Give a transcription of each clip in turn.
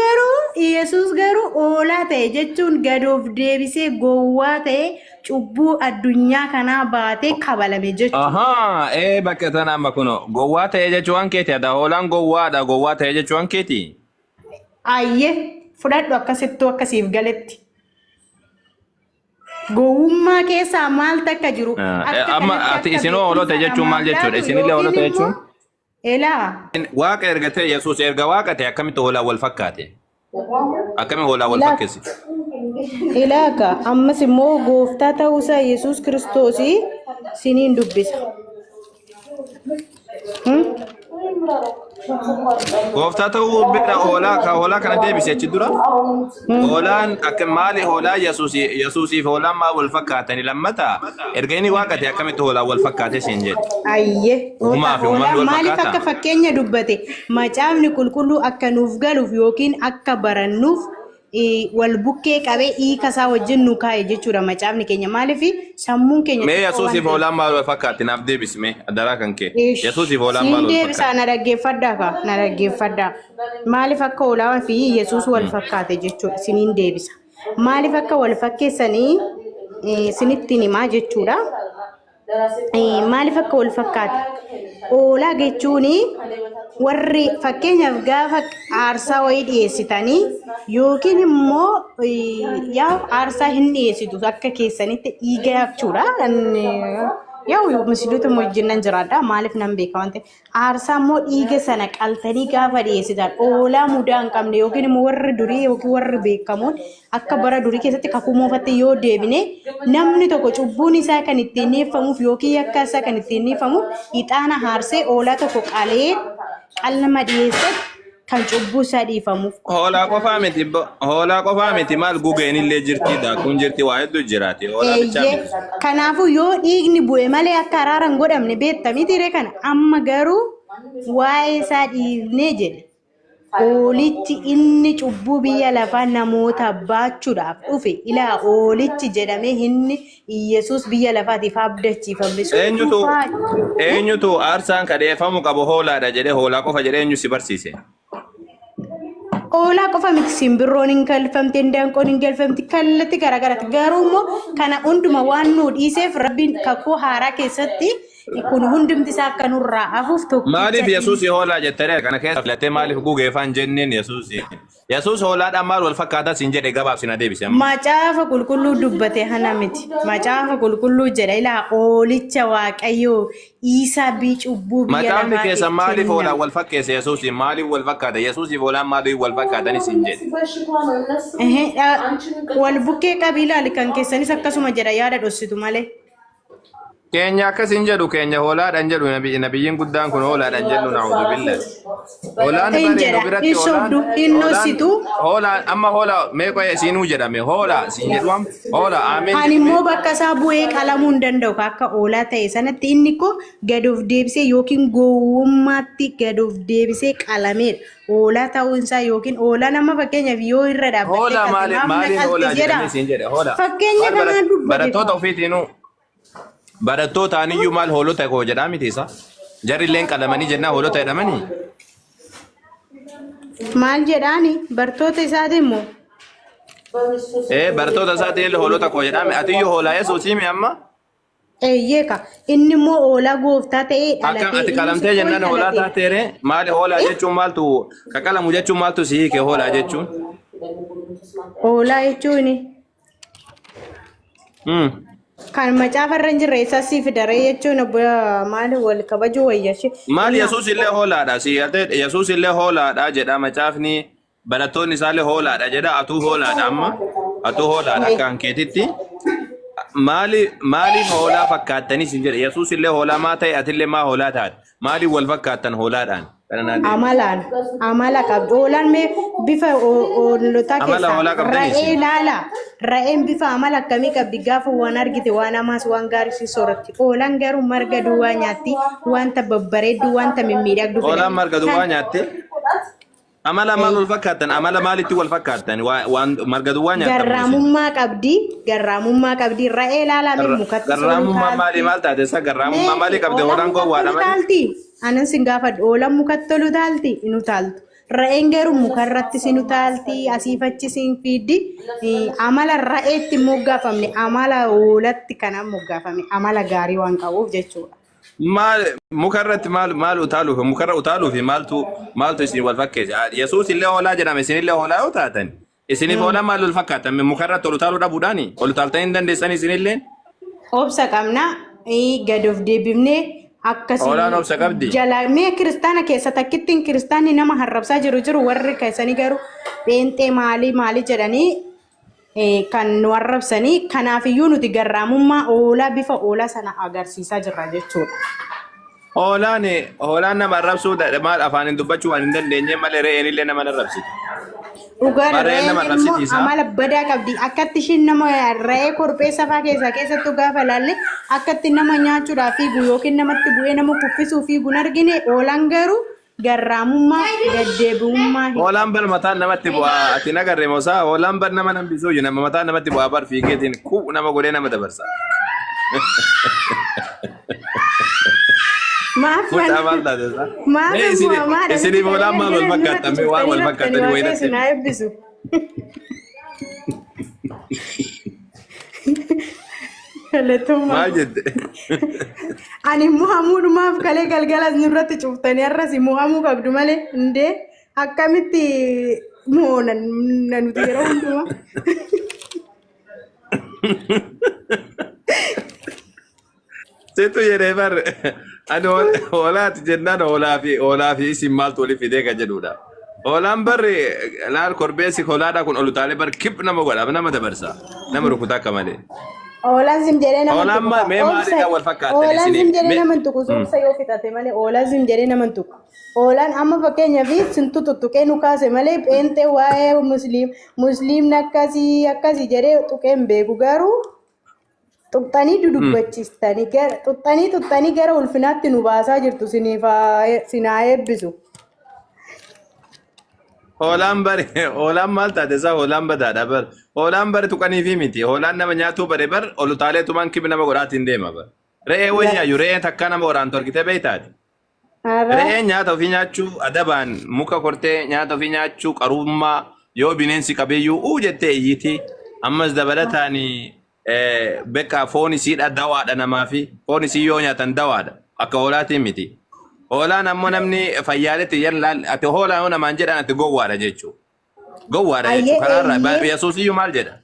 Garuu, Yesuus garuu hoolaa ta'e jechuun gad of deebisee gowwaa ta'e cubbuu addunyaa kanaa baatee kabalame jechuudha. Ahaa, ee bakka tana amma kuno gowwaa ta'e jechuu waan keeti ada hoolaan gowwaadha gowwaa ta'e jechuu waan keeti. Ayyee, fudhadhu akkasittuu akkasiif galetti. Gowwummaa keessaa maal takka jiru? Akka Amma kanatti ati akka isinoo hoolota beekumsa jechuun maal namaaf jechuudha? laatu Isinillee yookiin hoolota immoo jechuun? Elaa. Waaqa erga ta'e Yesuus erga waaqa ta'e akkamitti hoolaan wal fakkaate? Akkami hoolaan wal Ilaa fakkeessite? Ilaaka ammas immoo gooftaa ta'uusaa Yesuus Kiristoosii siniin dubbisa. Gooftaa ta'uu bira hoolaa ka hoolaa kana deebise achi dura. Hoolaan akka maali hoolaa Yesuus Yesuusiif hoolaan maal wal fakkaatani lammata erga inni waaqa ta'e akkamitti hoolaan wal fakkaate siin jedhe. Ayyee Uumaa fi uumamni hoolaan wal maaliif fakkaataa? akka fakkeenya dubbate macaafni qulqulluu akka nuuf galuuf yookiin akka barannuuf wal bukkee qabee hiika isaa wajjin nu kaa'e jechuudha macaafni keenya. Maaliif sammuun keenya Mee xiqqoo waan Yesuusiif ta'eef. hoolaan maal wal fakkaatti naaf deebisi mee adaraa kan kee. Yesuusiif hoolaan Siin maal wal deebisaa fakkaatti? na dhaggeeffadhaa kaa na dhaggeeffadhaa. Maaliif akka hoolaan fi Yesuus wal fakkaate jechuudha siniin deebisa. Maaliif akka wal fakkeessanii sinitti himaa jechuudha. Maaliif akka wal fakkaate? Hoolaa jechuun warri fakkeenyaaf gaafa aarsaa wayii dhiyeessitanii yookiin immoo yaa aarsaa hin dhiyeessitu akka keessanitti dhiiga jechuudha. Yaa misiliituma wajjin nan jiraadha maaliif nan beeka waan ta'eef. Aarsaa immoo dhiiga sana qaltanii gaafa dhiyeessitan hoolaa mudaa hin qabne yookiin immoo warri durii yookiin warri beekamoon akka bara durii keessatti kakuu moofatti yoo deebine namni tokko cubbuun isaa kan ittiin dhiifamuuf yookiin yakka isaa kan ittiin dhiifamuuf ixaana aarsee hoolaa tokko qalee qalma dhiyeesse kan cubbuu isaa dhiifamuuf. Hoolaa qofaa miti hoolaa qofaa miti maal gugeen illee jirti daakuun jirti waa hedduu jiraati hoolaa bichaa Eeyyee. miti. Kanaafuu yoo dhiigni bu'e malee akka araara hin godhamne beekta miti ree kana amma garuu waa'ee isaa dhiifnee jedhe. Hoolichi inni cubbuu biyya lafaa namoota baachuudhaaf dhufe ilaa hoolichi jedhamee inni Iyyasuus biyya lafaatiif abdachiifame sun Eenyutu dhufaa. eenyutu aarsaan kadheeffamu qabu hoolaadha jedhee hoolaa qofa jedhee eenyu si barsiise? Hoolaa qofa miti simbirroon hin galfamti, indaanqoon hin galfamti, kallattii garaagaraatti. Garuu immoo kana hunduma waan nu dhiiseef Rabbiin kakuu haaraa keessatti kun hundumti isaa akka nurraa hafuuf tokkicha Maaliif Yesuus ilma. hoolaa jettanii kana keessa filattee maaliif gugee faan jenneen Yesuus Yesuus hoolaadhaan maal wal fakkaataa siin jedhe gabaabsi na deebisi amma. Macaafa qulqulluu dubbate hana miti. Macaafa qulqulluu jedha ilaa hoolicha Waaqayyoo Iisaa bii cubbuu biyya Macaafni lafaatiif keessan maaliif hoolaan kenname. wal fakkeesse Yesuus maaliif wal fakkaata Yesuusiif hoolaan maaliif wal fakkaatanii siin jedhe. Ehe, wal bukkee qabii ilaali kan keessanis akkasuma jedha yaada dhossitu malee. Keenya akkas hin jedhu keenya hoolaadhaan jedhu nabiyyiin guddaan kun hoolaadhaan jedhu na'uudhu billah. Hoolaan Hin bari nu jedha biratti hin hoolaan sobdu hin hoolaan dhossitu. hoolaan amma hoolaa meeqa siinuu jedhame hoolaa siin jedhu amma hoolaa ameen Ani jedhame. immoo bakka isaa bu'ee qalamuu hin danda'u akka hoolaa ta'e sanatti inni koo gad of deebisee yookiin gowwummaatti gad of deebisee qalameedha. Hoolaa ta'uun isaa yookiin hoolaa nama fakkeenyaaf yoo irra dhaabbattee Hoolaa qalte maaliif maaf na maaliif qalti hoolaa jedha. jedhamee siin jedhe hoolaa. Fakkeenya Maal kanaan dubbate barattoota koo. ofiitiinuu barattoota iyyuu maal hoolota koo jedhaa miti isa. Jarri illeen qalamanii jennaan hoolota jedhamanii. Maal jedhaani bartoota isaati immoo. Ee barattoota isaatiin illee hoolota koo jedhame ati iyyuu hoolaa Yesuusii mi amma? Eeyyeeka inni immoo hoolaa gooftaa ta'ee Akkam dhalatee ati innis qalamtee foon jennaan hoolaa dhalatee. taateere maali hoolaa jechuun maaltu ka qalamu jechuun maaltu si hiike hoolaa jechuun? Hoolaa jechuun kan macaafa irra hin jirre isa si fidaree jechuun obbo maali wal kabajuu wayyashe. Maal Innaa Yesuus illee hoolaadha si galtee Yesuus illee hoolaadha jedha macaafni barattoonni isaallee hoolaadha jedha atuu hoolaadha amma atuu hoolaadha akka hankeetitti. Maali maaliif hoolaa fakkaattanii sin jedhe Yesuus illee hoolaa maa ta'e atillee maa hoolaa taate maaliif wal fakkaattan hoolaadhaan kana naa deebisi. Amalaan amala qabdu. Hoolaan mee bifa hoolotaa Amala keessaa hoolaa qabdanii ra'ee isin. ilaala. Ra'een bifa amala akkamii qabdi gaafa waan argite waan hamaas waan gaarii si sooratti. Hoolaan garuu marga duwwaa nyaatti wanta babbareedduu wanta mimmiidhagdu Hoolaan filatti. marga duwwaa Kan nyaatte. Amala maal wal fakkaattan? Amala maalitti wal fakkaattan? Waan marga duwwaa nyaattan moo isin? Garraamummaa qabdi. Garraamummaa qabdi. Ra'ee ilaalaa mee mukatti ol Garraamummaa maali utaalti. maal taate isa garraamummaa Mee maalii qabdi? hoolaan Hoolaan mukatti ol gowwaadha malee. utaalti? Anan sin gaafadhu. Hoolaan mukatti ol utaalti? Hin utaaltu. Ra'een garuu mukarratti sin utaalti, asiif achi sin fiiddi. Amala ra'eetti hin moggaafamne, amala hoolatti kanan moggaafame, amala gaarii waan qabuuf jechuudha. Maal mukarratti maal maal utaaluuf mukarra utaaluuf maaltu maaltu isin wal fakkeesse? Yesuus illee hoolaa jedhame, isin illee hoolaa yoo taatan, isiniif hoolaa maal wal fakkaatan? Mukarratti ol utaaluu dhabuudhaani ol utaaltanii hin dandeessanii isinillee? Obsa qabna, gad of deebifnee akkasii Hoolaan obsa qabdi. Jala mee kiristaana keessa takkittiin kiristaanni nama harrabsaa jiru jiru, warri keessanii garuu pheenxee maalii maalii jedhanii kan nu arrabsanii. Kanaafiyyuu nuti garraamummaa hoolaa, bifa hoolaa sana agarsiisaa jirra jechuudha. Hoolaan nama arrabsuu maal afaaniin dubbachuu waan hin dandeenye malee re'een illee nama arrabsiti. Dhugaadha. Maal re'een Re'een nama immoo arrabsitiisa? amala badaa qabdi. Akkatti ishiin nama re'ee korbeessa fa'aa keessaa keessattuu gaafa ilaalle, akkatti nama nyaachuudhaaf fiigu yookiin namatti bu'ee nama kuffisuu fiigu hin argine. Hoolaan garuu garraamummaa, gaddeebi'ummaa hin Hoolaan bar mataan namatti bu'aa, ati nagarre moosaa, hoolaan bar nama nambisuu nama mataan namatti bu'aa bar, fiigeetiin ku nama godhee nama dabarsa. Maaf Mucaa maal taate isaa? Maaf Mee immoo isiniif hoolaan maal wal fakkaattan? Mee waan wal fakkaattan wayii natti himi. Haa eebbisu. Galatoomaa. Maal jette? Ani immoo hamuudhumaaf kalee galgalas nurratti cuftanii, har'as mo'amuu qabdu malee, indee akkamitti moonan na nuti yeroo hundumaa. Situ jedhee bar, ani hoolaati jennaan, hoolaa fi isin maaltu waliif fidee kan jedhudha. Hoolaan barri laal korbeessi hoolaadhaa kun ol utaalee bar kip nama godha, nama dabarsa, nama rukutaa akka malee. Hoolaan sim jedhee nama Hoolaan tuqu. mee maalidha wal fakkaattan Hoolaan sim isiniif? jedhee nama hin tuqu, obsa yoo fixate malee hoolaan sim jedhee nama hin tuqu. Hoolaan amma fakkeenyaaf sintu tuttuqee nu kaase malee, pheenxee waa'ee musliim musliimni akkasii akkasii jedhee tuqee hin beeku, garuu tuqxanii dudubbachiistanii gara tuqxanii tuqxanii gara ulfinaatti nu baasaa jirtu, siniif sinaa eebbisu. Hoolaan bari, hoolaan maal taate isaa, hoolaan badaadha bar. Hoolaan bari tuqanii fi miti. Hoolaan nama nyaatuu bare bar, ol utaalee tumaan kip nama godhaatiin deema bar. Re'ee wayyaayu, re'een takkaa nama waraantu argitee beektaati? Har'a Re'een nyaata ofii nyaachuu adabaan muka kortee nyaata ofii nyaachuu, qarummaa yoo bineensi qabeeyyuu uu jettee iyyiti. Ammas dabalataan beekaa foon isiidha dawaadha namaafi, foon isii yoo nyaatan dawaadha, akka hoolaatiin miti. Hoolaan ammoo namni fayyaaletti yan laal, ati hoolaa yoo namaan jedhan ati gowwaadha jechuudha. Gowwaadha Ayyee jechuudha. Karaarraa eeyyee. Yesuusiyyuu maal jedha?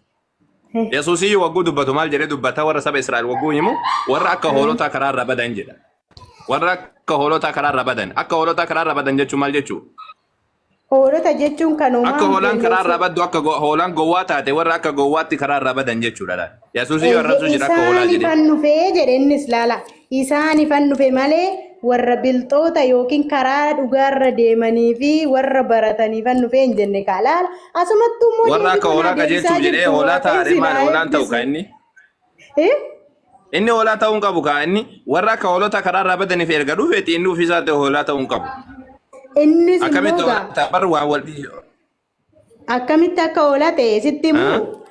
Yesuusiyyuu wagguu dubbatu maal jedhee dubbata? Warra saba Israa'el wagguu himu, warra akka hoolotaa karaarraa badan jedha. Warra akka hoolotaa karaarraa badan. Akka hoolotaa karaarraa badan jechuun maal jechuudha? Hoolota jechuun kan Akka uumaan hoolaan karaarraa beellosu. baddu, akka hoolaan gowwaa taate, warra akka gowwaatti karaarraa badan jechuudha. Yesuusiyyuu arrabsuu jira akka hoolaa Isaan jedhee. ifan dhufee jedhe innis, laala. Isaan ifan dhufe malee warra bilxoota yookiin karaa dhugaarra deemanii fi warra barataniifan dhufee hin jenne kaa, laala. Asumattuu immoo Warra deebii akka kanaa hoolaa deebisaa qajeelchuuf jedhee jirtu, hoolaa Waaqayyo taa'ee maal sinaa hoolaan ta'u kaa eebbisu. inni? Eh? Inni hoolaa ta'uu hin qabu kaa inni, warra akka hoolota karaarraa badaniif erga dhufeeti, inni ofiisaa ta'e hoolaa ta'uu hin qabu. Innis immoo Akkamitti gaa hoolaa ta'a bar waan wal akkamitti akka hoolaa ta'e sitti himu,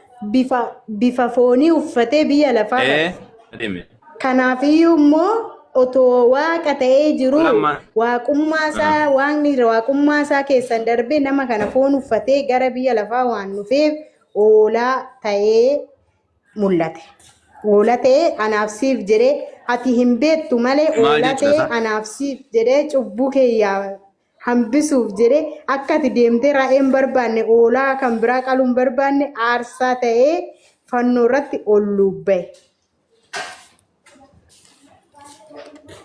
bifa foonii uffatee biyya lafaa bade. Adeeme. Kanaafiyyuu immoo otoo waaqa ta'ee jiru Hoolaan maal? waaqummaa isaa, waaqni waaqummaa isaa keessan darbee nama kana foon uffatee gara biyya lafaa waan dhufeef hoolaa ta'ee mul'ate. Hoolaa ta'ee anaaf siif jedhee, ati hin beektu malee, Maal hoolaa jechuudha ta'ee isaa? anaaf siif jedhee, cubbuu keeyyaa hambisuuf jedhee, akka ati deemtee re'ee hin barbaanne, hoolaa kan biraa qaluu hin barbaanne, aarsaa ta'ee fannoo irratti ol lubba'e.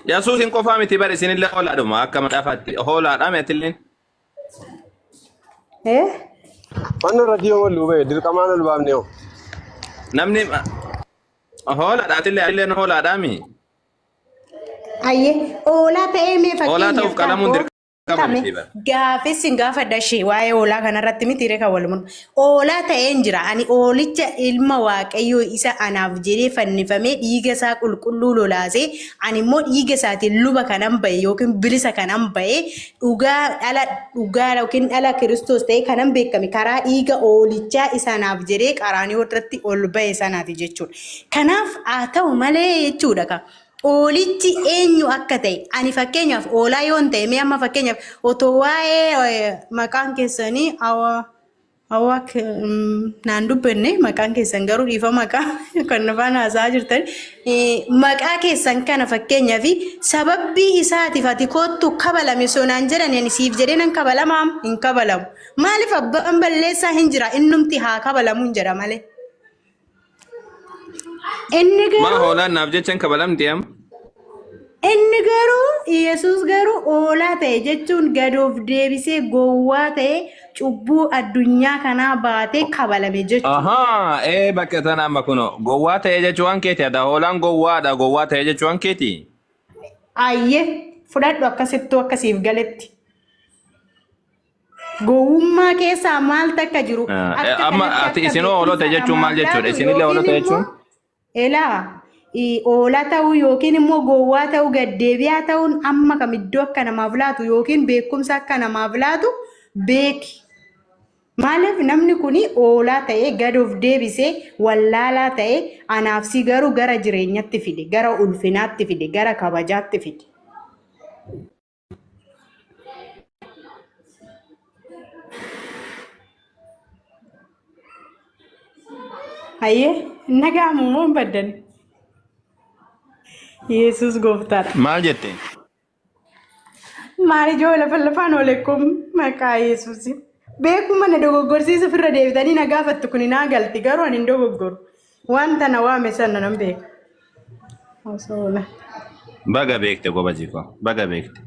Yesuusin qofaa miti bar, isinillee hoolaadhuma akka macaafaatti hoolaadha meetilleen. Eh? Fannoo irratti yoo ol ba'e dirqamaan ol baafne hoo? Namni hoolaadha, atillee atilleen hoolaadha mi? Ayyee, hoolaa ta'ee mee Hoolaa fakkeenyaaf ta'uuf qalamuun taakoo dirqama tame miti bar. gaafis sin gaafadha ishee waa'ee hoolaa kanarratti miti reka wal murmu. Hoolaa ta'een jira. Ani hoolicha ilma Waaqayyoo isa anaaf jedhee fannifamee dhiiga isaa qulqulluu lolaasee, ani immoo dhiiga isaatiin luba kanan ba'e yookiin bilisa kanan ba'e, dhugaa dhala dhugaa yookiin dhala Kiristoos ta'e kanan beekame karaa dhiiga hoolichaa isa anaaf jedhee qaraanioo irratti ol ba'e sanaati jechuudha. Kanaaf haa ta'u malee jechuudha ka. Hoolichi eenyu akka ta'e ani fakkeenyaaf hoolaa yoon ta'e mee amma fakkeenyaaf otoo waa'ee maqaan keessanii hawaa naan dubbanne maqaan keessan garuu dhiifa maqaa kan afaan haasa'aa jirtan maqaa keessan kana fakkeenyaaf sababbii isaatiif ati koottu kabalame osoo naan jedhan ani siif jedhee nan kabalamaam hin kabalamu. Maaliif abbaan balleessaa hin jira innumti haa kabalamu hin jedha malee. Inni Maa garuu hoolaan naaf jecha hin kabalamti amma? Inni garuu Yesuus garuu hoolaa ta'e jechuun gad of deebisee gowwaa ta'e cubbuu addunyaa kanaa baatee kabalame jechuudha. Ahaa, ee bakka tana amma kuno gowwaa ta'e jechuu waan keeti ada hoolaan gowwaadha gowwaa ta'e jechuu waan keeti. Ayyee fudhadhu akkasittuu akkasiif galetti. Gowwummaa keessaa maal takka jiru akka Amma kanatti ati akka isinoo hoolota beekumsa jechuun maal namaaf jechuudha? laatu Isinillee yookiin hoolota immoo jechuun? elaa hoolaa ta'uu yookiin immoo gowwaa ta'uu gaddeebi'aa ta'uun amma kam iddoo akka namaaf laatu yookiin beekumsa akka namaaf laatu beeki. Maaliif namni kun hoolaa ta'ee gad of deebisee wallaalaa ta'ee anaaf si garuu gara jireenyatti fide, gara ulfinaatti fide, gara kabajaatti fide. Hayyee nagaamu moo hin baddan? Yesuus gooftaadha. Maal jette? Maal ijoo lafa lafaan oole kun maqaa Yesuusi. Beekuma na dogoggorsiisa ofirra deebitanii na gaafattu kun naa galti garuu ani hin dogoggoru. Wanta na waame sana nan beeka. Osoo Baga beekte goba jiko. Baga beekte.